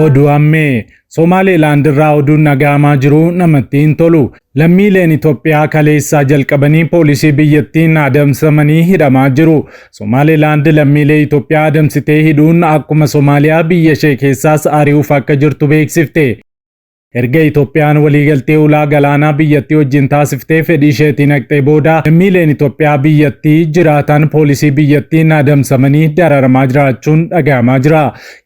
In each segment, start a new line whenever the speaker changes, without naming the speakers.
Oduu ammee Somaalilaand irraa oduun dhaga'amaa jiru namatti hin tolu. Lammiileen Itoophiyaa kaleessaa jalqabanii poolisii biyyattiin adamsamanii hidhamaa jiru. Somaalilaand lammiilee Itoophiyaa adamsitee hidhuun akkuma Somaaliyaa biyya ishee keessaas ari'uuf akka jirtu beeksifte. Erga Itoophiyaan waliigaltee ulaa galaanaa biyyattii wajjin taasiftee fedhii isheetiin haqxee booda lammiileen Itoophiyaa biyyattii jiraatan poolisii biyyattiin adamsamanii dararamaa jiraachuun dhaga'amaa jira.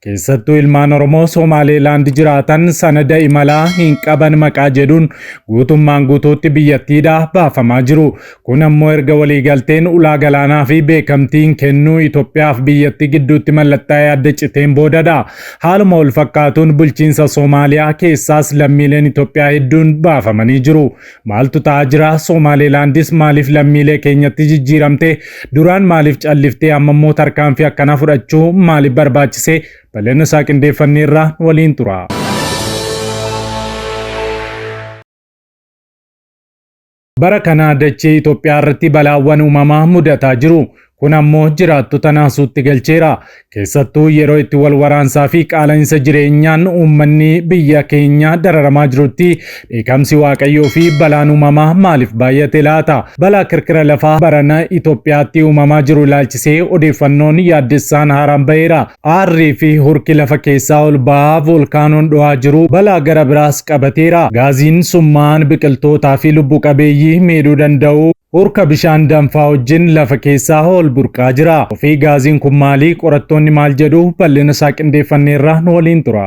Keessattuu ilmaan Oromoo Somaaleelaand jiraatan sanada imalaa hin qaban maqaa jedhuun guutummaan guutuutti biyyattiidhaa baafamaa jiru. Kun ammoo erga waliigalteen ulaa galaanaa fi beekamtiin kennuu Itoophiyaaf biyyattii gidduutti mallattaa'ee adda citeen boodadha. Haaluma wal fakkaatuun bulchiinsa Somaaliyaa keessaas lammiileen Itoophiyaa hedduun baafamanii jiru. Maaltu ta'aa jira? Somaaleelaandis maaliif lammiilee keenyatti jijjiiramte? Duraan maaliif calliftee amma immoo tarkaanfii akkanaa fudhachuu maaliif barbaachise? Bal'ina isaa qindeeffanneerra waliin tura. Bara kana dachee Itoophiyaa irratti balaawwan uumamaa mudataa jiru. Kun ammoo jiraattota naasuutti galcheera. Keessattuu yeroo itti wal waraansaa fi qaala'insa jireenyaan uummanni biyya keenya dararamaa jirutti dheekamsi Waaqayyoo fi balaan uumamaa maaliif baay'ate laata? Balaa kirkira lafaa barana Itoophiyaatti uumamaa jiru ilaalchisee odeeffannoon yaaddessaan haaraan baheera. Aarrii fi hurki lafa keessaa ol ba'aa voolkaanoon dho'aa jiru balaa gara biraas qabateera. Gaaziin summaa'aan biqiltootaa fi lubbu qabeeyyii miidhuu danda'u hurka bishaan danfaa wajjin lafa keessaa ol burqaa jira. Ofii gaaziin kun maali? Qorattoonni maal jedhu? Bal'ina isaa qindeeffanneerra nu waliin tura.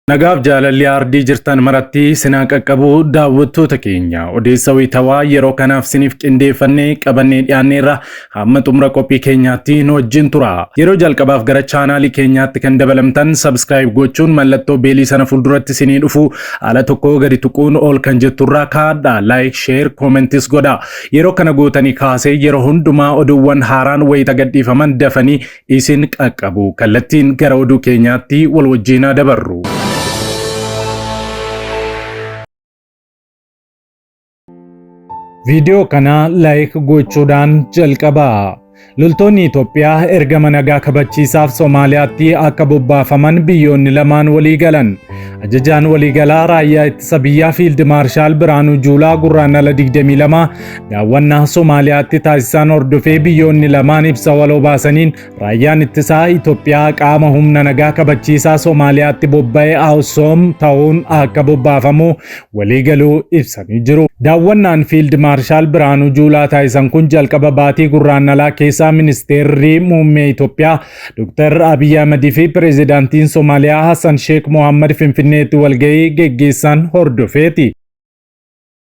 Nagaaf jaalalli aardii jirtan maratti sinaa qaqqabu daawwattoota keenya odeessa wayitawaa yeroo kanaaf siniif qindeeffannee qabannee dhiyaanneerra hamma xumura qophii keenyaatti nu wajjin tura. Yeroo jalqabaaf gara chaanaalii keenyaatti kan dabalamtan subscribe gochuun mallattoo beelii sana fuulduratti sinii dhufu ala tokko gadi tuquun ol kan jetturraa kaadha. Like, share, commentis godha. Yeroo kana gootanii kaasee yeroo hundumaa oduuwwan haaraan wayita gadhiifaman dafanii isin qaqqabu. Kallattiin gara oduu keenyaatti wal wajjin haa dabarru. Viidiyoo kana like gochuudhaan jalqabaa. Loltoonni Itoophiyaa ergama nagaa kabachiisaaf Somaaliyaatti akka bobbaafaman biyyoonni lamaan walii galan. Ajajaan waliigalaa raayyaa ittisa biyyaa Fiild Maarshaal Birhaanuu Juulaa Gurraandhala 22 daawwannaa Somaaliyaatti taasisan hordofee biyyoonni lamaan ibsa waloo baasaniin raayyaan ittisaa Itoophiyaa qaama humna nagaa kabachiisaa Somaaliyaatti bobba'e AUSSOM ta'uun akka bobbaafamu waliigaluu ibsanii jiru. Daawwannaan Fiild Maarshaal Birhaanuu Juulaa taasisan kun jalqaba baatii Gurraandhalaa keessaa ministeerri muummee Itoophiyaa Dr. Abiy Ahmad fi pireezidaantiin Somaaliyaa Hassan Sheekh Mohammad Finfinneetti walgahii geggeessan hordofeeti.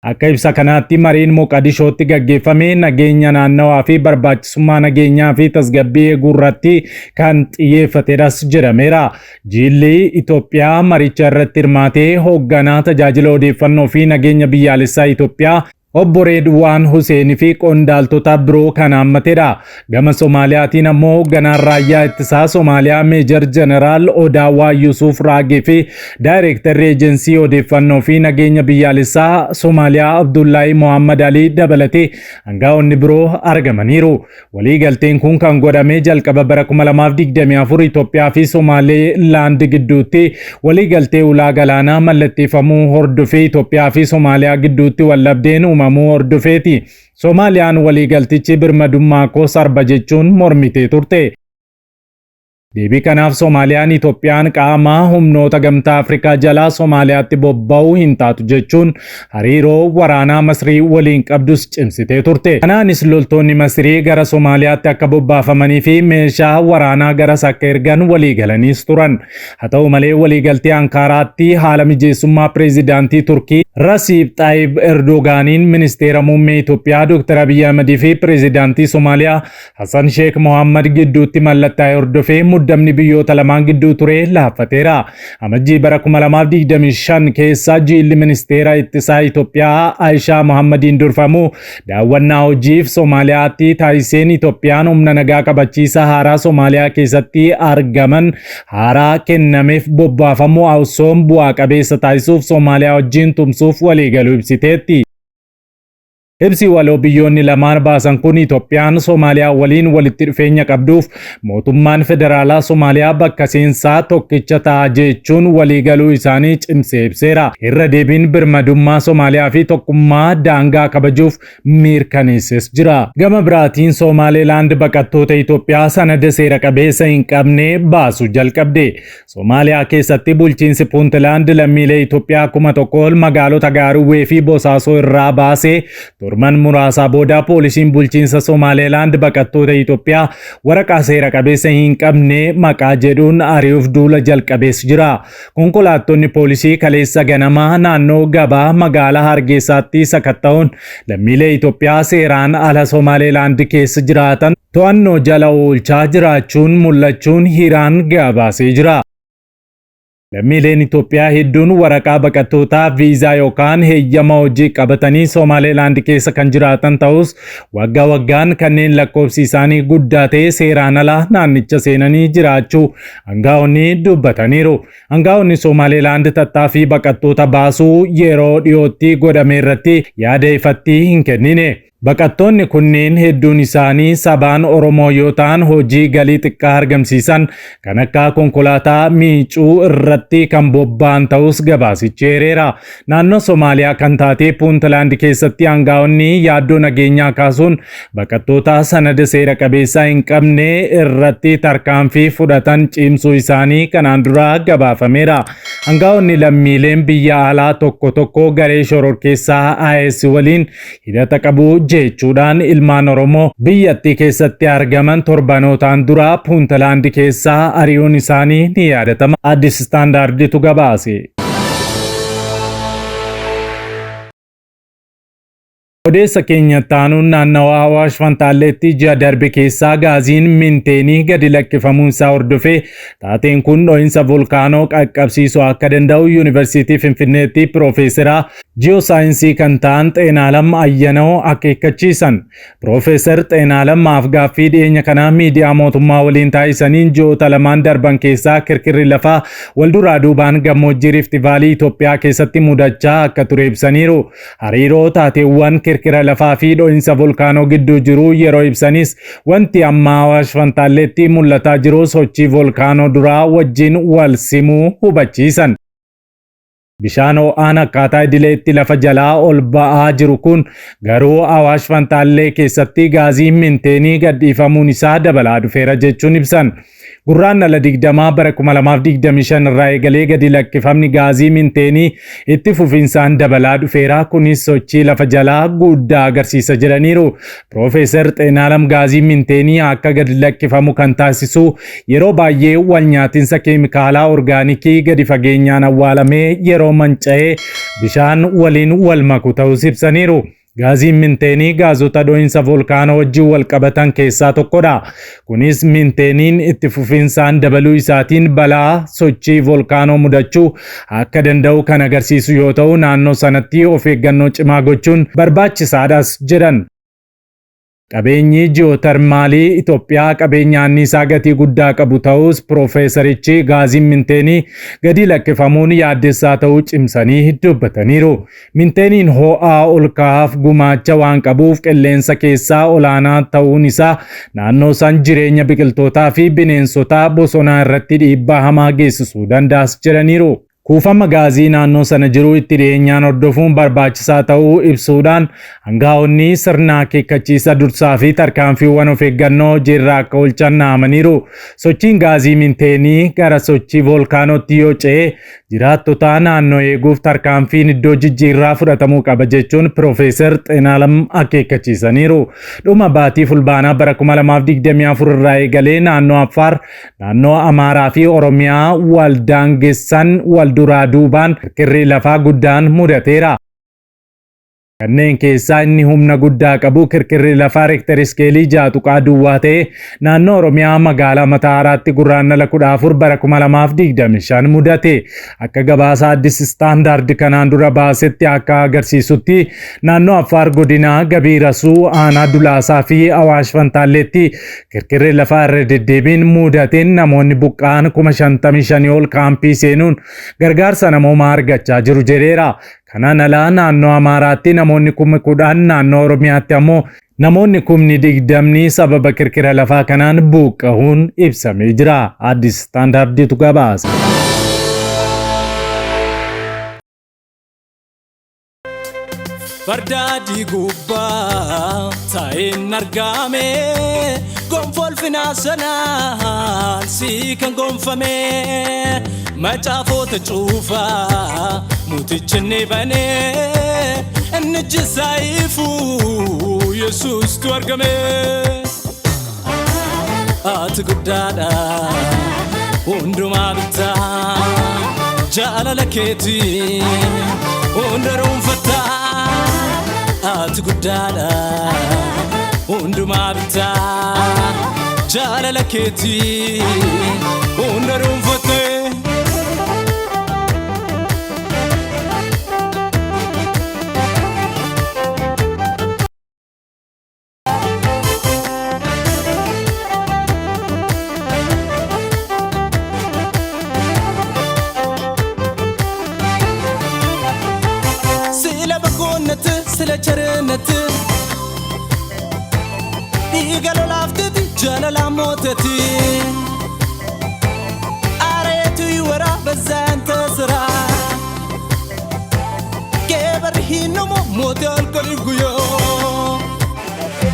Akka ibsa kanaatti mariin Moqadishootti gaggeeffame nageenya naannawaa fi barbaachisummaa nageenyaa fi tasgabbii eeguu irratti kan xiyyeeffatedhas jedhameera. Jiilli Itoophiyaa maricha irratti hirmaatee hoogganaa tajaajila odeeffannoo fi nageenya biyyaalessaa Itoophiyaa Obbo Reedwaan Huseen fi qondaaltota biroo kan haammatedha. Gama Somaaliyaatiin ammoo hoogganaan raayyaa ittisaa Somaaliyaa Meejar Jeneraal Odaawaa Yusuuf Raagee fi Daayireektarri Ejensii Odeeffannoo fi Nageenya Biyyaalessaa Somaaliyaa Abdullaahii Mohammad Alii dabalatee angaa'onni biroo argamaniiru. Waliigalteen kun kan godhame jalqaba bara 2024 Itoophiyaa fi Somaalilaand gidduutti waliigaltee ulaa galaanaa mallatteeffamuu hordofee Itoophiyaa fi Somaaliyaa gidduutti waldhabdeen uumamuu hordofeeti. Somaaliyaan waliigaltichi birmadummaa koo sarba jechuun mormitee turte. Deebii kanaaf Somaaliyaan Itoophiyaan qaama humnoota gamtaa Afrikaa jalaa Somaaliyaatti bobba'uu hin taatu jechuun hariiroo waraanaa Masrii waliin qabdus cimsitee turte. Kanaanis loltoonni Masrii gara Somaaliyaatti akka bobbaafamanii fi meeshaa waraanaa garas akka ergan waliigalaniis turan. Haa ta'u malee waliigaltee Ankaaraatti haala mijeessummaa pireezidaantii Turkii Rasiib Xaayib Erdogaaniin ministeera muummee Itoophiyaa Dr. Abiy Ahmedii fi pireezidaantii Somaaliyaa Hasan Sheek Mohammad gidduutti mallattaa'e hordofee muddamni biyyoota lamaan gidduu ture laaffateera. Amajjii bara 2025 keessa jiilli ministeera ittisaa Itoophiyaa Ayishaa Mohammadiin durfamu daawwannaa hojiif Somaaliyaatti taasiseen Itoophiyaan humna nagaa kabachiisaa haaraa Somaaliyaa keessatti argaman haaraa kennameef bobbaafamuu AUSSOM bu'aa qabeessa taasisuuf Somaaliyaa wajjin tumsuuf waliigaluu ibsiteetti. Ibsi waloo biyyoonni lamaan baasan kun Itoophiyaan Somaaliyaa waliin walitti dhufeenya qabduuf mootummaan federaalaa Somaaliyaa bakka seensaa tokkicha ta'a jechuun waliigaluu isaanii cimsee ibseera. Irra deebiin birmadummaa Somaaliyaa fi tokkummaa daangaa kabajuuf mirkaneesses jira. Gama biraatiin Somaalilaand baqattoota Itoophiyaa sanada seera qabeessa hin qabne baasu jalqabde. Somaaliyaa keessatti bulchiinsi Puuntlaand lammiilee Itoophiyaa 1000 ol magaalota Gaaruwwee fi Bosaasoo irraa baasee torban muraasaa booda poolisiin bulchiinsa Somaalilaand baqattoota Itoophiyaa waraqaa seera qabeessa hin qabne maqaa jedhuun ari'uuf duula jalqabees jira. Konkolaattonni poolisii kaleessa ganamaa naannoo gabaa magaalaa Hargeysaatti sakatta'uun lammiilee Itoophiyaa seeraan ala Somaalilaand keessa jiraatan to'annoo jala oolchaa jiraachuun mul'achuun Hiraan gabaasee jira. Lammiileen Itoophiyaa hedduun waraqaa baqattootaa, viizaa yookaan heeyyama hojii qabatanii Somaalilaand keessa kan jiraatan ta'us, waggaa waggaan kanneen lakkoofsi isaanii guddaa ta'e seeraan ala naannicha seenanii jiraachuu aangaa'onni dubbataniiru. Aangaa'onni Somaalilaand tattaaffii baqattoota baasuu yeroo dhiyootti godhame irratti yaada ifatti hin kennine. Baqattoonni kunneen hedduun isaanii sabaan Oromoo yoo ta'an, hojii galii xiqqaa argamsiisan kan akka konkolaataa miicuu irratti kan bobba'an ta'us gabaasichi eereera. Naannoo Somaaliyaa kan taate Puuntlaand keessatti aangaa'onni yaaddoo nageenyaa kaasuun baqattoota sanada seera qabeessaa hin qabne irratti tarkaanfii fudhatan cimsuu isaanii kanaan dura gabaafameera. Aangaa'onni lammiileen biyya alaa tokko tokko garee shororkeessaa IS waliin hidhata qabu jechuudhaan ilmaan Oromoo biyyattii keessatti argaman torbanootaan dura Puuntlaand keessaa ari'uun isaanii ni yaadatama. Addis Standarditu gabaase. Odeessa keenya taanuun, naannawaa Awaash Fantaalleetti ji'a darbe keessaa gaaziin minteenii gadi lakkifamuun isaa hordofee taateen kun dho'insa volkaanoo qaqqabsiisuu akka danda'u Yuunivarsiitii Finfinneetti Piroofeesara Ji'oosaayinsii kan ta'an Xeenaalam Ayyanoo akeekkachiisan. Piroofeesar Xeenaalam gaaffii dhiyeenya kanaa miidiyaa mootummaa waliin taasisaniin, ji'oota lamaan darban keessaa kirkirri lafaa walduraa duubaan gammoojjii Rift Vaalii Itoophiyaa keessatti mudachaa akka ture ibsaniiru. Hariiroo taateewwan kirkira lafaa fi dho'insa volkaanoo gidduu jiru yeroo ibsanis, wanti amma Awaash Fantaalleetti mul'ataa jiru sochii volkaanoo duraa wajjin wal simuu hubachiisan. Bishaan ho'aan akkaataa idileetti lafa jalaa ol ba'aa jiru kun garuu Awaash Fantaallee keessatti gaazii minteenii gadhiifamuun isaa dabalaa dhufeera jechuun ibsan. Gurraandhala 20 bara 2025 irraa eegalee gadi lakkifamni gaazii minteenii itti fufinsaan dabalaa dhufeera. Kunis sochii lafa jalaa guddaa agarsiisa jedhaniiru. Piroofeesar Xeenaalam gaazii minteenii akka gadi lakkifamu kan taasisu yeroo baay'ee wal nyaatinsa keemikaalaa orgaanikii gadi fageenyaan awwaalamee yeroo manca'ee bishaan waliin wal maku ta'us ibsaniiru. Gaaziin minteenii gaazota dho'insa volkaanoo wajjin wal qabatan keessaa tokkodha. Kunis minteeniin itti fufinsaan dabaluu isaatiin balaa sochii volkaanoo mudachuu akka danda'u kan agarsiisu yoo ta'u, naannoo sanatti of eeggannoo cimaa gochuun barbaachisaadhas jedhan. Qabeenyi ji'ootermaalii Itoophiyaa qabeenya anniisaa gatii guddaa qabu ta'us, piroofeesarichi gaaziin minteenii gadi lakkifamuun yaaddessaa ta'uu cimsanii dubbataniiru. Minteeniin ho'aa ol ka'aaf gumaacha waan qabuuf qilleensa keessaa olaanaa ta'uun isaa naannoo san jireenya biqiltootaa fi bineensota bosonaa irratti dhiibbaa hamaa geessisuu danda'as jedhaniiru. Kuufama gaazii naannoo sana jiru itti dhiyeenyaan hordofuun barbaachisaa ta'uu ibsuudhaan, hangaa'onni sirna akeekkachiisa dursaa fi tarkaanfiiwwan of eeggannoo hojiirra akka oolchan dhaamaniiru. Sochiin gaazii minteenii gara sochii voolkaanootti yoo ce'e jiraattota naannoo eeguuf tarkaanfiin iddoo jijjiirraa fudhatamuu qaba jechuun Piroofeesar Xeenaalam akeekkachiisaniiru. Dhuma baatii Fulbaanaa bara 2024 irraa eegalee naannoo Affaar, naannoo Amaaraa fi Oromiyaa wal daangessan wal duraa duubaan kirkirri lafaa guddaan mudateera. Kanneen keessaa inni humna guddaa qabu kirkirri lafaa reektar iskeelii 6.0 ta'e naannoo Oromiyaa magaalaa Mataaraatti Gurraandhala 14 bara 2025 mudate. Akka gabaasa Addis Standard kanaan dura baasetti akka agarsiisutti, naannoo Affaar godina Gabii Rasuu, aanaa Dulaasaa fi Awaash Fantaalleetti kirkirri lafaa irra deddeebiin mudateen namoonni buqqa'an 55,000 ol kaampii seenuun gargaarsa namoomaa argachaa jiru jedheera. Kanaan alaa naannoo Amaaraatti namoonni 10,000, naannoo Oromiyaatti ammoo namoonni 20,000 sababa kirkira lafaa kanaan buqqa'uun ibsamee jira. Addis Standarditu gabaase.
Farda adii gubbaa taa'een argame, gonfoo ulfinaa sanaan si kan gonfame, macaafota cuufaa mootichi ni banee, inni ijjisaa ifuu Yesuustu argame. Ati guddaadha, hundumaa bittaa, jaalala keetii hunda dhuunfattaa. Ati guddaadha, hundumaa bittaa, jaalala keetii hunda dhuunfattee. ስለ በጎነት፣ ስለ ቸርነት፣ dhiiga lolaafteti jaalala mooteti አሬቱ ይወራ በዛ ያንተ ስራ ኬበርሂኖሞ ሞቴ አልቀሪፍ ጉዮ።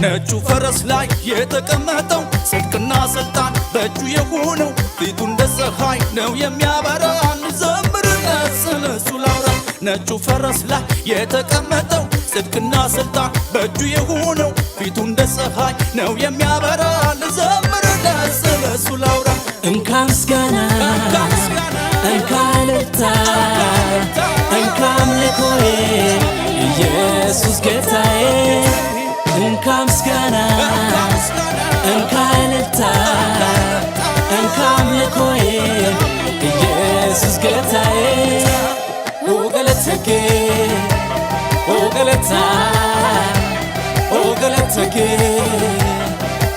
ነጩ ፈረስ ላይ የተቀመጠው፣ ጽድቅና ስልጣን በእጁ የሆነው፣ ፊቱ እንደ ፀሐይ ነው የሚያበራ፣ እንዘምርለት፣ ስለ እሱ ላውራ። ነጩ ፈረስ ላይ የተቀመጠው፣ ጽድቅና ስልጣን በእጁ የሆነው፣ ፊቱ እንደ ፀሐይ ነው የሚያበራ፣ ልዘምርለት፣ ስለ እሱ ላውራ። እንካ ምስጋና፣ እንካ እልልታ፣ እንካ አምልኮዬ፣ ኢየሱስ ጌታዬ። እንካ ምስጋና፣ እንካ እልልታ፣ እንካ አምልኮዬ፣ ኢየሱስ ጌታዬ። ኦ galatake, ኦ galata, ኦ galatake,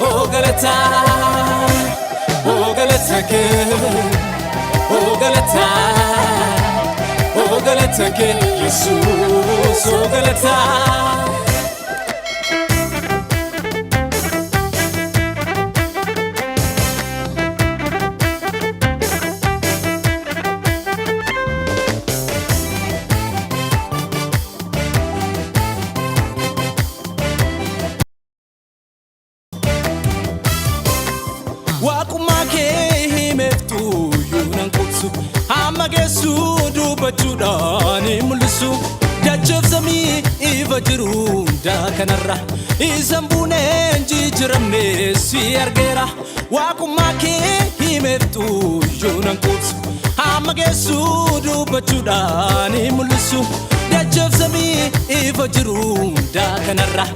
ኦ galata, ኦ galatake, ኦ galata, ኦ galatake, ኢየሱስ ኦ galata. Waaqummaa kee himeeftu yuunan qubsu, hamma geessu dubbachuudhaan hin mul'isu. Dacheef samii ifa jiru hundaa kanarra isan buuneen jijjiiramne si argeera. Waaqummaa kee himeeftu yuunan qubsu, hamma geessu dubbachuudhaan hin mul'isu. Dacheef samii ifa jiru hundaa kanarra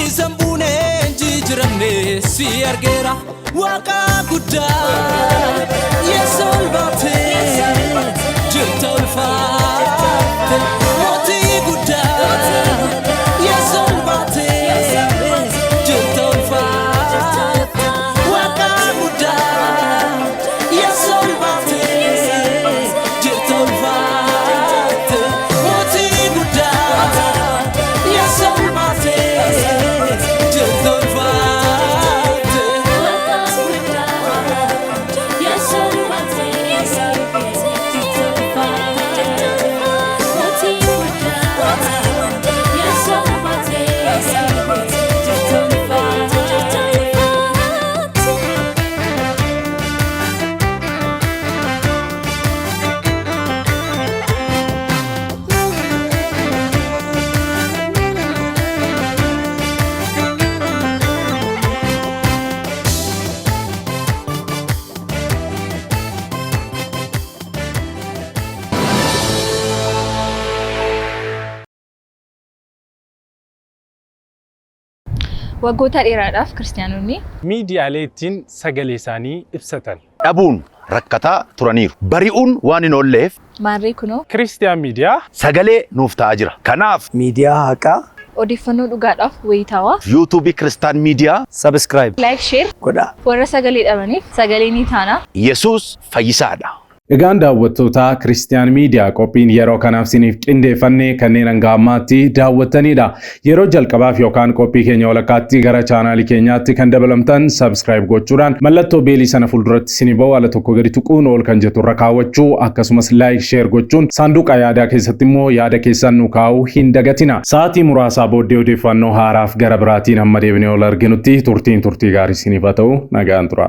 isan buuneen jijjiiramne si argeera. Waaqa guddaa yesool baatee jirta, ulfaate, mootii guddaa yesool baatee jirta, ulfaate. Waaqa guddaa yesool baatee jirta, ulfaate, mootii guddaa yesool baatee jirta, ulfaate.
Waggoota dheeraadhaaf kiristaanonni
miidiyaalee ittiin sagalee isaanii ibsatan
dhabuun rakkataa turaniiru. Bari'uun waan hin oolleef
maarree kunoo
Kiristiyaan Miidiyaa
sagalee nuuf ta'aa jira. Kanaaf
miidiyaa haqaa
odeeffannoo dhugaadhaaf wayitaawaa
yuutuubii Kiristaan Miidiyaa
subscribe
like, share
godhaa.
Warra sagalee dhabaniif sagalee ni taana.
Yesuus fayyisaadha.
Egaan daawwattoota Kiristiyaan Miidiyaa, qophiin yeroo kanaaf isiniif qindeeffanne kanneen hanga ammaatti daawwattanidha. Yeroo jalqabaaf yookaan qophii keenya walakkaatti gara chaanaalii keenyaatti kan dabalamtan, subscribe gochuudhaan mallattoo beelii sana fuulduratti isinii ba'u ala tokko gadi tuquun ol kan jettu irra kaawwachuu, akkasumas like, share gochuun saanduqa yaadaa keessatti immoo yaada keessan nu kaa'uu hin dagatina. Sa'aatii muraasaa booddee odeeffannoo haaraaf gara biraatiin hamma deebinee ol arginutti turtiin turtii gaarii isiniif haa ta'u, nagaan tura.